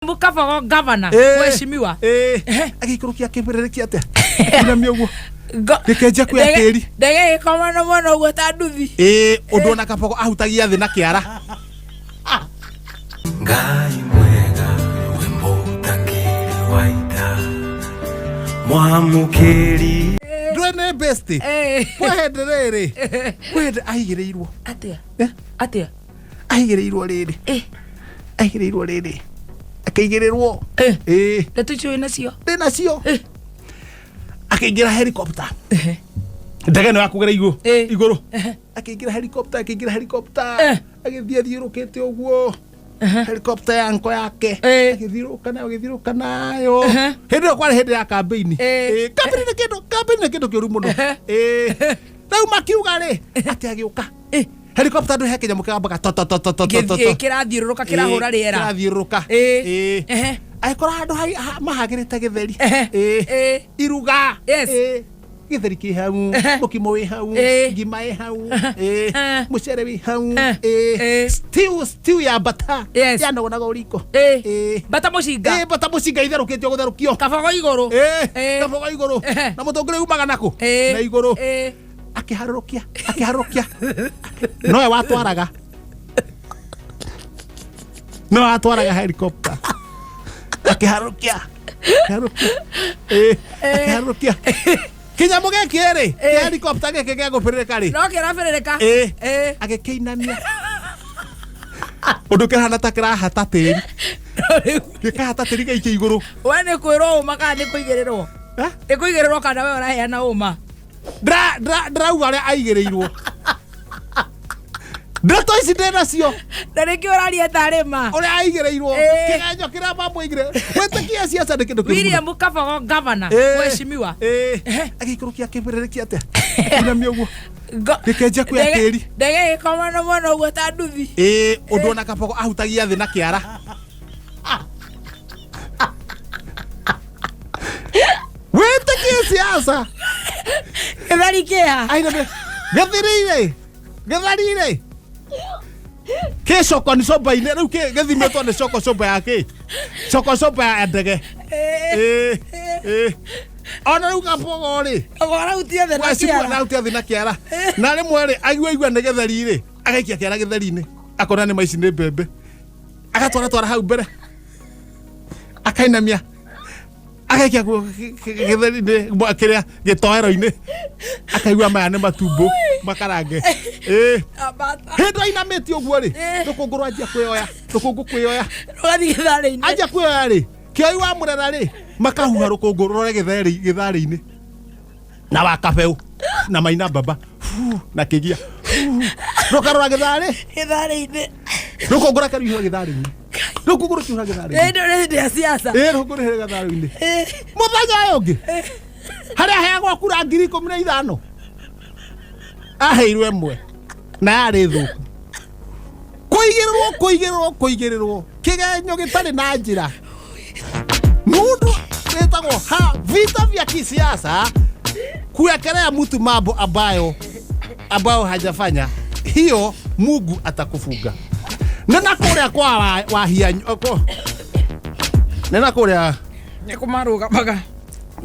Kabogo gavana mheshimiwa. Agĩikũrũkia kĩbĩrĩrĩki atĩa inamia ũguo gĩkenjia kuoya tĩri. Ndege ĩgĩkoma na mwena ũguo ta nduthi. Ĩĩ, ũndũ ona Kabogo ahutagia thĩ na kĩara. Ngai mwega we mũtangĩri wa ita mwamũkĩri. Ndũĩ nĩ best kwĩ hĩndĩ rĩrĩ, kwĩ hĩndĩ aigĩrĩirwo. Atĩa? Eh? Atĩa? Aigĩrĩirwo rĩrĩ. Aigĩrĩirwo rĩrĩ, akĩigĩrĩrwo. Ĩĩ. Ndeto icio wĩ nacio? Ndĩ nacio. Akĩingĩra helicopter, ndege ĩno ya kũgera igũrũ. Igũrũ. Akĩingĩra helicopter, akĩingĩra helicopter. Agĩthiĩ athiũrũkĩte ũguo helicopter ya nko yake. Agĩthiũrũrũka nayo, agĩthiũrũrũka nayo. Hĩndĩ ĩyo kwarĩ hĩndĩ ya kambĩini. Kambĩini nĩ kĩndũ, kambĩini nĩ kĩndũ kĩũru mũno. Rĩu makiuga rĩ atĩ agĩũka helicopter ndũ he kĩnyamũ kĩgambaga to to to to to to to. Kĩrathiũrũrũka, kĩrahũra rĩera. Kĩrathiũrũrũka. Agĩkora handũ mahagĩrĩte gĩtheri. Iruga. Gĩtheri kĩ hau, mũkimo wĩ hau, ngima ĩ hau, mũcere wĩ hau, stew, stew ya mbata. Yanogonaga ũriko. Mbata mũcinga. Ĩĩ, mbata mũcinga itherũkĩtio gũtherũkio. Kabogo igũrũ. Ĩĩ, kabogo igũrũ. Na mũtongoria umaga nakũ? Na igũrũ. Akĩharũrũkia, akĩharũrũkia, nowe watwaraga, nowe watwaraga helicopter. Akĩharũrũkia, akĩharũrũkia, akĩharũrũkia kĩnyamũ gĩkĩ rĩ, kĩa helicopter gĩkĩ gĩa gũbĩrĩrĩka rĩ. No kĩrabĩrĩrĩka. Ĩĩ. Agĩkĩinamia ũndũ kĩrahana ta kĩrahata tĩri, gĩkahata tĩri gĩaikia igũrũ. We nĩ kwĩrwo ũma kana nĩ kũigĩrĩrwo? Eh? Nĩ kũigĩrĩrwo kana we ũraheana ũma? Ndĩrauga ũrĩa aigĩrĩirwo. Ndeto ici ndĩ nacio. Na nĩkĩo ũraria tarĩ ma. Ũrĩa aigĩrĩirwo. Kĩgenyo kĩrĩa mamũigire. Wĩtĩkie ciaca nĩ kĩndũ kĩũru mũno. William Kabogo gavana mheshimiwa. Agĩikũrũkia kĩbĩrĩrĩki atĩa inamia ũguo gĩkenjia kuoya tĩri. Ndege ĩgĩkoma na mwena ũguo ta nduthi. Ĩĩ, ũndũ ona Kabogo ahutagia thĩ na kĩara. Wĩtĩkie siasa. Gĩtheri kĩha? Ainamia gĩthiri-rĩ, gĩtheri-rĩ kĩ coko nĩ comba-inĩ rĩu gĩthimĩtwo nĩ coko comba ya kĩ coko comba ya ndege. Ĩĩ, ĩĩ. Ona rĩu Kabogo rĩ, Kabogo arautia thĩ na Mheshimiwa kĩara. arautia thĩ na kĩara. Na rĩmwe rĩ aigua igua nĩ gĩtheri rĩ, agaikia kĩara gĩtheri-inĩ, akona nĩ maici nĩ mbembe, agatwara twara hau mbere, akainamia, agaikia gĩtheri-inĩ, kĩrĩa gĩtoero-inĩ, akaigua maya nĩ matumbo makarange. Ĩĩ. Ambata. Hĩndĩ ainamĩtie ũguo rĩ, rũkũngũ rwanjia kwĩoya, rũkũngũ kwĩoya. Rũgathiĩ gĩtharĩ-inĩ. Anjia kwĩoya rĩ, kĩoi wa mũrera rĩ, makahuha rũkũngũ rũrore gĩtheri gĩtharĩ-inĩ na wakabeũ na maina mbamba. Fu, na kĩgia. Fu, rũkarora gĩtharĩ. Gĩtharĩ-inĩ. Rũkũngũ rũkaruhĩra gĩtharĩ-inĩ, rũkũngũ rũkiura gĩtharĩ-inĩ. Ĩndĩ nĩ hĩndĩ ya siasa. Ĩĩ, rũkũngũ rũhĩra gĩtharĩ-inĩ. Mũthenya ũyũ ũngĩ harĩa aheagwo kura 15,000, aheirwo ĩmwe na yarĩ thũku. Kũigĩrĩrwo, kũigĩrĩrwo, kũigĩrĩrwo kĩgenyo gĩtarĩ na njĩra. Mundu wĩtagwo ha vita vya kisiasa, kuwekelea mtu mambo ambayo hajafanya, hiyo Mungu atakufunga. Nena kũrĩa kwa wahianyo nena kũrĩa. Nĩ kũmarũgamaga.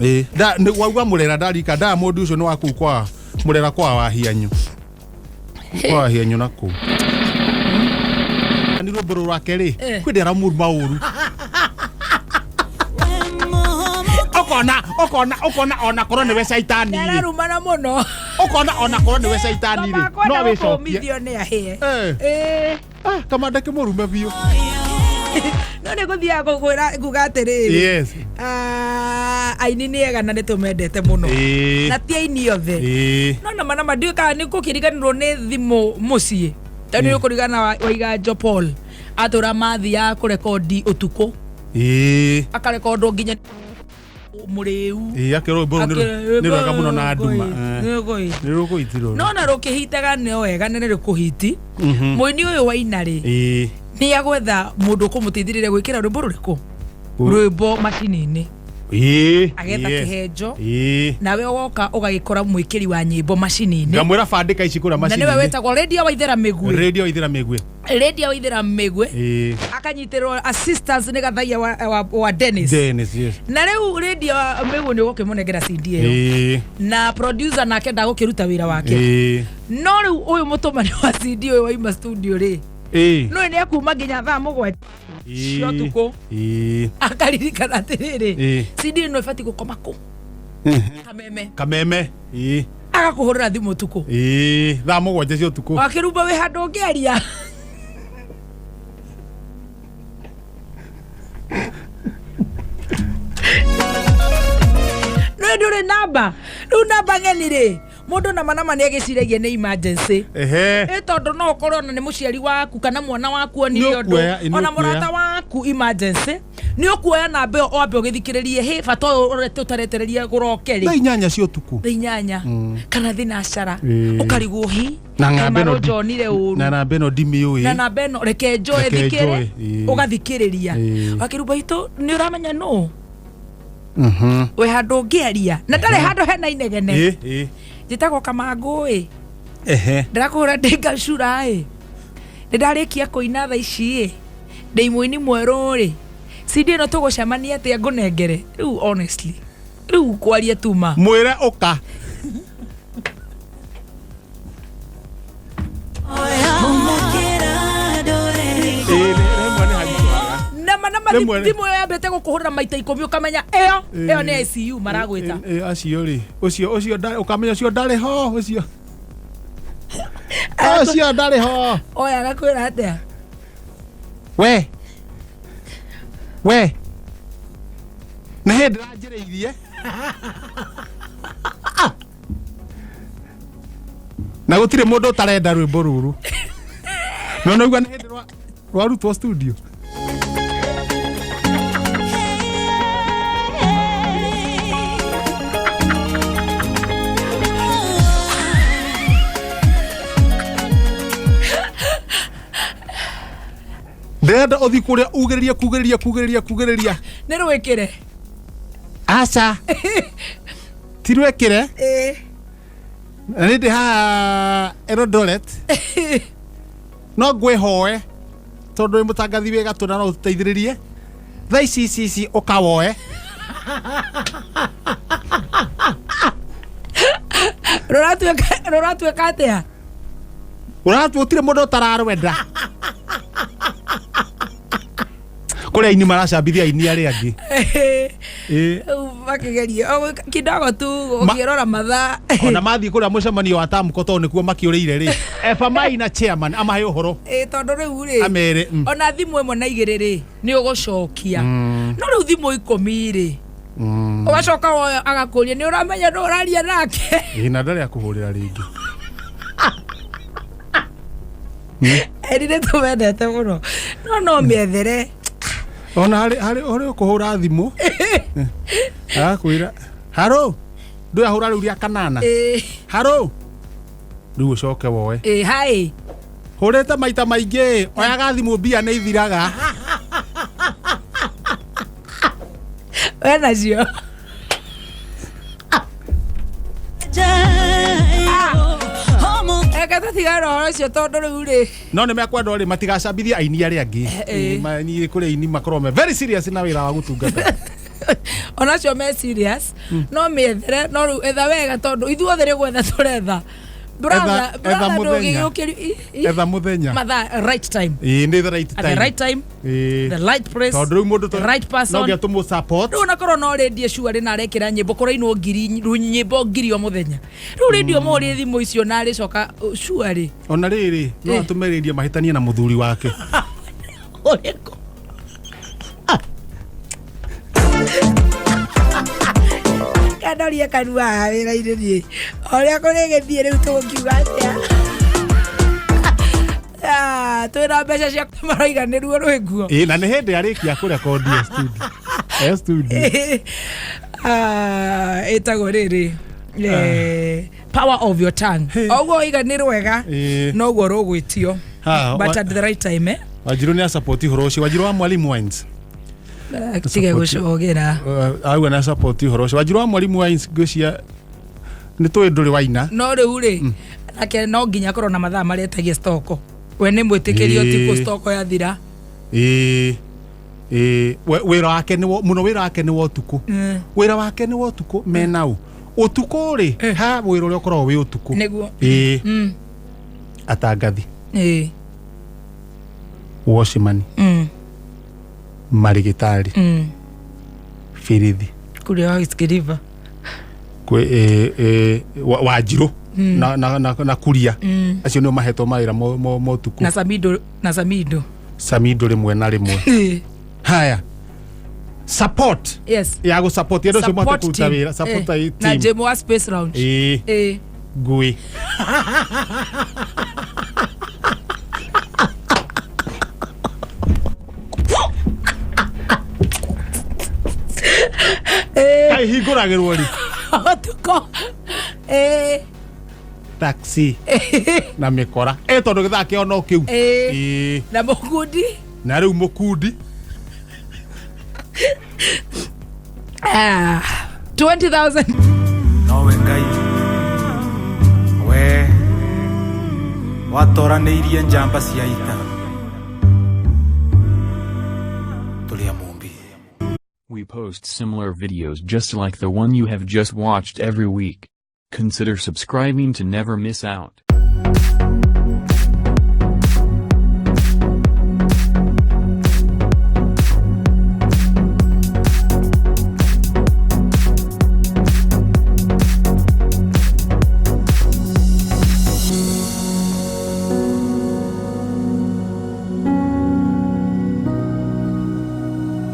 Ĩĩ, nĩ wauga mũrera ndarika nda mũndũ ũcio nĩ wa kũu kwa mũrera kwa wahianyo, kwa wahianyo na kũu nĩ rwĩmbo rũrũ rwake rĩ. Kwĩ ndĩ aramũruma ũru, ũkona, ũkona, ũkona ona korwo nĩwe caitani rĩ. Ararumana mũno. Ũkona ona korwo nĩwe caitani rĩ, no wĩcokie. Kũmithio nĩ ahĩe. Ah, kamanda kĩmũrume biũ. No nĩ gũthiaga kũkwĩra nguga atĩrĩrĩ. Ah, aini nĩ ega na nĩ tũmendete mũno. Na ti aini othe. No nama nama ndiũĩ kana nĩ gũkĩriganĩrwo nĩ thimũ mũciĩ, tondũ nĩ ũkũrigana waiganjo Paul atũra mathiaga kũrekondi ũtukũ. Akarekondwo nginya mũrĩu. Ĩĩ, akĩrwo rwĩmbo rũu nĩ rwega mũno na nduma. Nĩ rũkũhiti rũrũ. No na rũkĩhitaga nĩ wega na nĩ rũkũhiti. Mũini ũyũ waina rĩ, nĩ agwetha mũndũ ũkũmũteithĩrĩria gwĩkĩra rwĩmbo rũrĩkũ, rwĩmbo macini-inĩ. Agetha kĩhenjo. Nawe ũgoka ũgagĩkora mwĩkĩri wa nyĩmbo macini-inĩ. Ngamwĩra bandĩka ici kũrĩa Na nĩwe macini-inĩ. wĩtagwo Radio Waithera Mĩgwi. Radio Ithira Mĩgwi. Radio Waithera Mĩgwi. Akanyitĩrwo assistance nĩ Gathaia wa Dennis. Dennis, yes. Na rĩu Radio Mĩgwi nĩ ũgũkĩmũnengera CD ĩyo. Na producer nake ndagũkĩruta wĩra wake. No rĩu ũyũ mũtũmani wa CD ũyũ waima studio rĩ, no nĩ akuma nginya thaa 7 cia ũtukũ. Akaririkana atĩrĩrĩ, CD ĩno ĩbatiĩ gũkoma kũ? Kameme. Kameme. Agakũhũrĩra thimũ ũtukũ. Thaa 7 cia ũtukũ. Wakĩrumba wĩ handũ ũngĩaria. No ndũrĩ namba. Rĩu namba ng'eni rĩ, mũndũ nama nama nĩ agĩciragia nĩ emergency. Ĩ tondũ no ũkorwo ona nĩ mũciari waku kana mwana waku onire Nĩ ũndũ, ũkuoya, nĩ ona ũkuoya. mũrata waku emergency, nĩ ũkuoya namba ĩyo wambe ũgĩthikĩrĩrie, hĩ bata ũyũ ũtaretereria gũroke rĩ. Thaa 8 cia ũtukũ. Thaa 8 kana thinacara. Ũkarigwo hi Na namba ĩno njonire ũru. Na namba ĩno ndimĩũĩ. Na namba ĩno reke njoe Reke thikĩre, njoe, ĩĩ. ũgathikĩrĩria. Wakĩrumba itũ nĩ ũramenya nũ? Wĩ handũ ũngĩaria na ndarĩ handũ hena inegene. Njĩtagwo Kamangũ ĩ. Ndĩrakũhũra ndĩ ngacura ĩ. Nĩ ndarĩkia kũina thaa ici ĩ. Ndĩ mũini mwerũ rĩ. CD ĩno tũgũcemania atĩa ngũnengere? Rĩu honestly, rĩu kwaria tu ma. Mwĩre ũka. Rĩmwe nĩ haritũhaga. Nama nama Rĩmwe thimũ ĩyo yambĩte gũkũhũrĩra maita 10 ũkamenya ĩyo ĩyo nĩ ICU maragwĩta. Acio rĩ, ũcio ũcio ndarĩ, ũkamenya ũcio ndarĩ ho, ũcio. Ũcio ndarĩ ho. Oya agakwĩra atĩa? We. We. Nĩ hĩndĩ ndĩranjĩrĩirie. Na gũtirĩ mũndũ ũtarenda rwĩmbo rũrũ. No naigua nĩ hĩndĩ rwarutwo studio. Ndĩrenda ũthiĩ kũrĩa ugĩrĩrie kugĩrĩria kugĩrĩria kugĩrĩria. Nĩ rwĩkĩre. Aca. Ti rwĩkĩre. Na nĩ ndĩ haha Eldoret. No ngwĩhoe tondũ wĩ mũtangathi wĩ gatũ na no ũtũteithĩrĩrie. Thaa ici ici ici ũkawoe. Rũratuĩka atĩa? Ũratua gũtirĩ mũndũ ũtararwenda. Kũrĩa aini maracambithia aini arĩa angĩ. Rĩu makĩgerie o kidogo tu ũkĩrora mathaa. Ona mathiĩ kũrĩa mũcemanio wa Tamko tondũ nĩkuo makĩũrĩire rĩ. Eba Maina chairman amahe ũhoro. Tondũ rĩu rĩ, Amere. Ona thimũ 1 na 2 rĩ, nĩ ũgũcokia. No rĩu thimũ 10 rĩ, ũgacoka woyo agakũria nĩ ũramenya nũ ũraria nake. Na ndarĩ akũhũrĩra rĩngĩ. Eri nĩ tũmendete mũno. No no mĩethere. Ona harĩ harĩ ũkũhũra thimũ. Agakwĩra, haro, ndũyahũra rĩu rĩa kanana. Haro. Rĩu ũcoke woe. Hi. Hũrĩte maita maingĩ, oyaga thimũ mbia nĩ ithiraga. We nacio. Reke tũtigane na ũhoro ũcio tondũ rĩu rĩ. No nĩ mekwenda rĩ matigacambithie aini arĩa angĩ. Niĩ kũrĩ aini makorwo me very serious na wĩra wa gũtungata. Onacio me serious, no mĩethere, no rĩu etha wega tondũ ithuothe nĩ gwetha tũretha. Brother, Etha brother mũthenya. ndũngĩgĩũkĩri- Etha mũthenya. Mathaa, right time. Nĩ the right At the time. right time, the right place, Tondũ rĩu mũndũ the right person. no nginya tũmũ support. Rĩu onakorwo no radio sure na arekĩra nyĩmbo kũrainwo nyĩmbo ngiri o mũthenya. Rĩu radio mũhũrĩre thimũ icio na arĩcoka sure. Ona rĩrĩ, no atũme radio mahĩtanie na mũthuri wake. Ũrĩkũ? Kandorie kanua haha wĩra-inĩ niĩ. O ũrĩa kũrĩgĩthiĩ rĩu tũgũkiuga atĩa? Twĩna mbeca cia maroiga nĩruo rwĩguo. Na nĩ hĩndĩ arĩkia kũrekondi e studio. E studio. Ĩtagwo rĩrĩ. Power of your tongue. Oguo oiga nĩ rwega, noguo rũgwĩtio. But at the right time, Wanjiru nĩ asupport ũhoro ũcio. Wanjiru wa Mwalimu Wines. Tige gũcogera. Auga na support ũhoro ũcio. Wanjiru wa mwarimu wa ngwĩciria nĩ tũĩ ndũrĩ waina. No rĩu rĩ, nake no nginya akorwo na mathaa marĩa etagia stoko. We nĩ mwĩtĩkĩrie ũtukũ stoko yathira. Ĩĩ. Ĩĩ, wĩra wake nĩ mũno, wĩra wake nĩ wa ũtukũ. Wĩra wake nĩ wa ũtukũ menau ũtukũ rĩ, ha wĩra ũrĩa ũkoragwo wĩ ũtukũ. Nĩguo. Ĩĩ. Atangathi, watchman, marĩgĩtarĩ, birithi. Kũrĩa wa Rift. Kwĩ Wanjirũ na Kuria, acio nĩo mahetwo mawĩra mo ũtukũ. Na Samido, na Samido. Samido rĩmwe na rĩmwe. Haya, support ya gũ support andũ acio mahote kũruta wĩra, support na team. Jemo wa Space Lounge. Ĩĩ. Ngui. Kaĩ hingũragĩrwo rĩ? Ũtukũ. Taxi na mĩkora ĩ, tondũ gĩthaa kĩo no kĩu. Ĩĩ. Na mũkundi. Na rĩu mũkundi. Ah, 20,000. Nowe Ngai, we watoranĩirie njamba cia ita tũrĩ a Mũmbi. We post similar videos just like the one you have just watched every week. Consider subscribing to never miss out.